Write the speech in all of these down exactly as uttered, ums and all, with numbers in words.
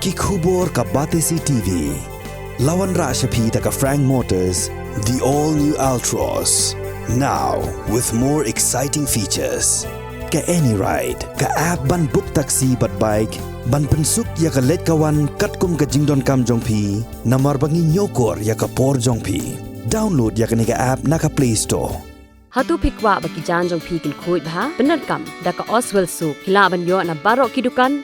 Ki khubor ka Batesi T V. La wanrah sha phi da ka Frank Motors, the all new Altroz. Now with more exciting features. Ka AnyRide, ka app ban book taxi bad bike, ban pynsuk ïa ka leit ka wan katkum ka jingdonkam jong phi, namar ba ngi ñiewkor ïa ka por jong phi. Download ïa kane ka app na ka Play Store. Hato phi kwah ba ki jaiñ jong phi kin khuid bha? Pyndonkam da ka Oswell Soap. Phi lah ban ïoh na baroh ki dukan.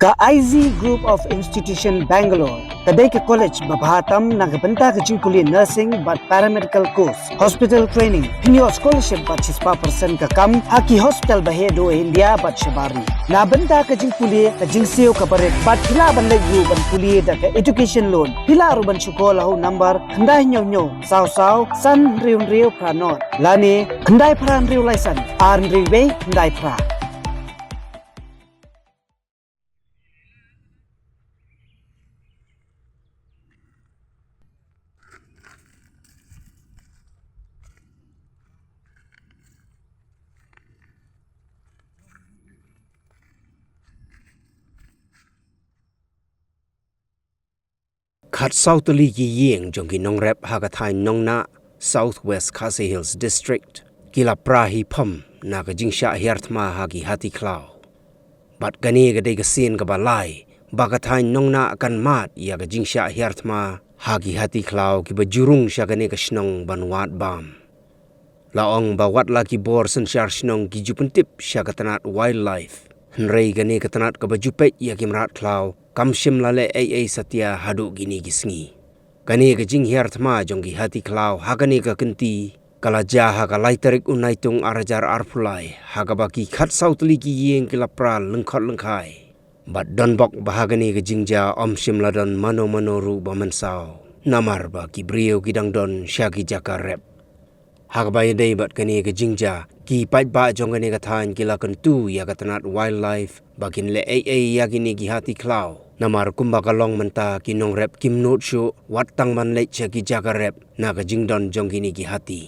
Ka I Z Group of Institution Bangalore ka dei ka college ba bha tam na ka bynta ka jingpule nursing bad paramedical course, hospital training. Phin ïoh scholarship bad shispah percent ka kam ha ki hospital ba heh duh ha India bad shabar ri. Na bynta ka jingpule ka jingsiew kaba rit bad phi lah ban leit ruh ban pule da ka education loan. Phi lah ruh ban shu call ha u number khyndai hynñiew hynñiew saw saw san hynriew hynriew phra nod lane khyndai phra hynriew lai san ar hynriew wei khyndai phra. Khatsaw tylli ki ïing jong ki nongrep ha ka thaiñ Nongnah, South West Khasi Hills District, ki la pra hi pham na ka jingshah hiar thma ha ki hati khlaw. Bad kane ka dei ka sien kaba lai ba ka thaiñ Nongnah kan mad ïa ka jingshah hiar thma ha ki hati khlaw kiba ju rung sha kane ka shnong ban wad bam. La ong ba wat la ki bor synshar shnong ki ju pyntip sha ka tnat Wildlife, hynrei kane ka tnat kaba ju peit ïa ki mrad khlaw kam shym la leh ei ei satia haduh kine ki sngi. Kane ka jinghiar thma jong ki hati khlaw ha kane ka kynti ka la jia ha ka lai tarik u Naitung ar hajar arphew lai, ha kaba ki khatsaw tylli ki ïing ki la pra lyngkhot lyngkhai. Bad don bok ba ha kane ka jingjia ym shym la don mano mano ruh ba mynsaw, namar ba ki briew ki dang don sha ki jaka rep. Ha kaba ïadei bad kane ka jingjia, ki paidbah jong kane ka thaiñ ki la kyntu ïa ka tnat Wildlife ba kin leh ei ei ïa kine ki hati khlaw, namar kumba ka long mynta ki nongrep kim nud shuh wat tang ban leit sha ki jaka rep na ka jingdon jong kine ki hati.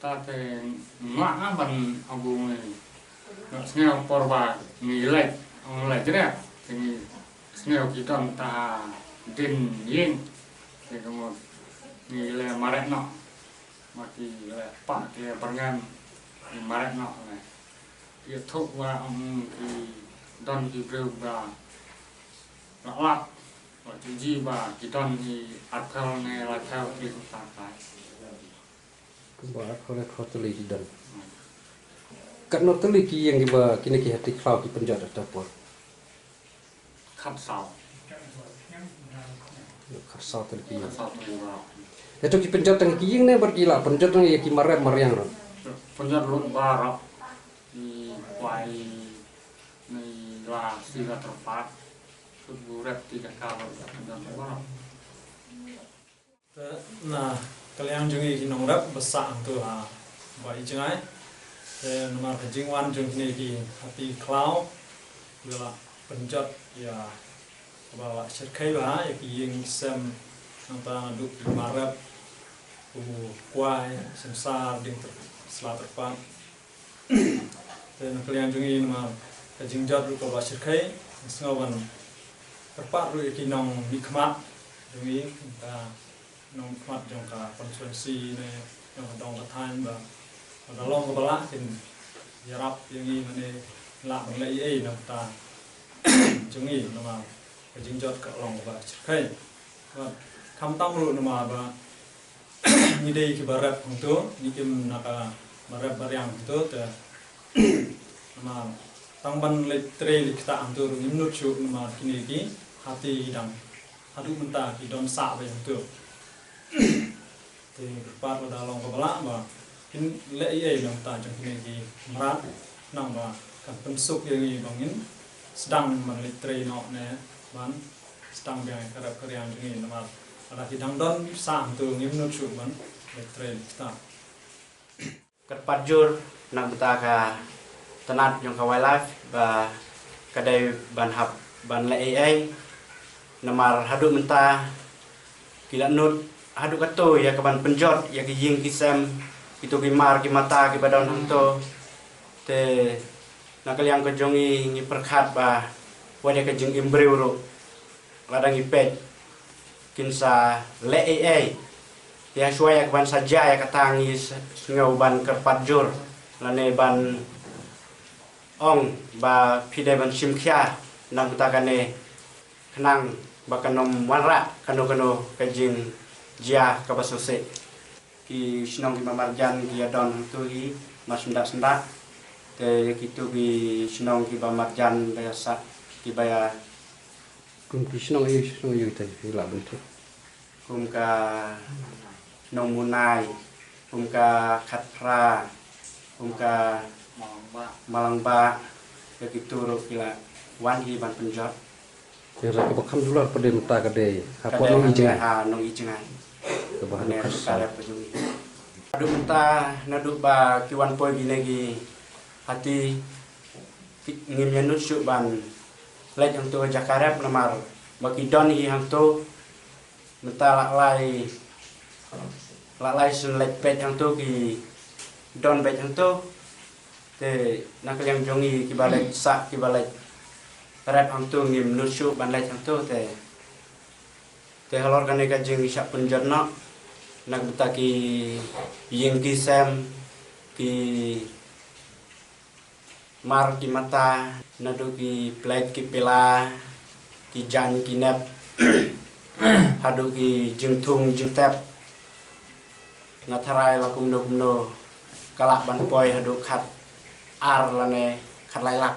Kata te ngah nga ban abu ngi. Nga sngew por ba ngi leh, ong leh jreh. Te ngi sngew ki don ta din yin. Te ka mut ngi leh mareh noh. Ma ki leh pa ki leh byrngem ngi mareh noh leh. Ki thuk wa ong ki don ki briew ba lak lak. Wat ju ji ba ki don hi arphew ne laiphew tylli kumta kai. Kumba arphew laiphew tylli ki don. Katno tylli ki ïing kiba kine ki hati khlaw ki pynjot ha kata por? Khatsaw. Khatsaw tylli ki ïing. Khatsaw tylli ba. Ïa to ki pynjot tang ki ïing ne bad ki la pynjot tang ïa ki mar rep mar riang ruh? Pynjot lut baroh. Ki kwai ni la si la terpat. Sut bu rep ti jaka ba pynjot lut baroh. Te na ka liang jong ngi ki nongrep ba sah hangto ha Bah Ïeit Jngai. Te namar ka jingwan jong kine ki hati khlaw, ki la pynjot ïa kaba la shyrkhei bha ïa ki ïing ki sem, nangta naduh ki mar rep, u kwai, sumsar, dieng ter-, sla terpang. Te na ka liang jong ngi namar ka jingjot ruh kaba shyrkhei, ngi sngew ban kyrpad ruh ïa ki nongmihkhmat jong ngi, nangta nongmihkhmat jong ka constituency ne jong ka dong ka thaiñ ba, ba da long kaba lah kin ïarap ïa ngi mane lah ban leh ei ei na ka bynta jong ngi namar ka jingjot ka long kaba shyrkhei. Bad khamtam ruh namar ba ngi dei kiba rep hangto, ngi im na ka ba rep ba riang hangto te namar tang ban leit trei leit ktah hangto ruh ngim nud shuh namar kine ki hati dang haduh mynta ki don sah beit hangto. Te kyrpad ba da long kaba lah ba kin leh ei ei na ka bynta jong kine ki mrad, khnang ba kan pynsuk ïa ngi ba ngin sdang ban leit trei noh ne ban sdang biang ïa ka rep ka riang jong ngi namar lada ki dang don sah hangto ngim nud shuh ban leit trei leit ktah. Kyrpad jur na ka bynta ka tnat jong ka wildlife ba ka dei ban hap ban leh ei ei. Namar haduh mynta ki la nud haduh kato ïa ka ban pynjot ïa ki ïing ki sem, kito ki mar ki mata kiba don hangto. Te na ka liang ka jong ngi ngi pyrkhat ba wat ïa ka jingim briew ruh lada ngi peit kin sa leh ei ei. Te ha shuwa ïa ka ban sa jia ïa kata ngi s-, sngew ban kyrpad jur lane ban ong ba phi dei ban shim khia na ka bynta kane khnang ba kan ym wanrah kano kano ka jingjia kaba sngewsih. Ki shnong kiba marjan ki ïa don hangto hi mar syndah syndah. Te ïa kito ki shnong kiba marjan ba ïa sah kiba ïa Kum ki shnong aïu, shnong aïu te ki la bynta? Kum ka Nongmunai, kum ka Khatphra, kum ka Malangbah. Malangbah, ïa kito ruh ki la wan hi ban pynjot. Ïa la kaba kham dular pat de mynta ka dei hapoh Nong Ïeit Jngai. Ha Nong Ïeit Jngai. Kaba haduh ka rep ka jong ngi. Haduh mynta naduh ba ki wan poi kine ki hati ki, ngim ïa nud shuh ban leit hangto ha jaka rep namar ba ki don hi hangto. Mynta la lai, la lai sien leit peit hangto ki don beit hangto. Te na ka liang jong ngi kiba leit sah kiba leit rep hangto ngim nud shuh ban leit hangto te. Te halor kane ka jingshah pynjot noh na ka bynta ki ïing ki sem, ki mar ki mata, naduh ki plate ki pila, ki jaiñ ki nep, haduh ki jingthung jingtep. Nga tharai la kumno kumno ka lah ban poi haduh khat ar lane khat lai lak.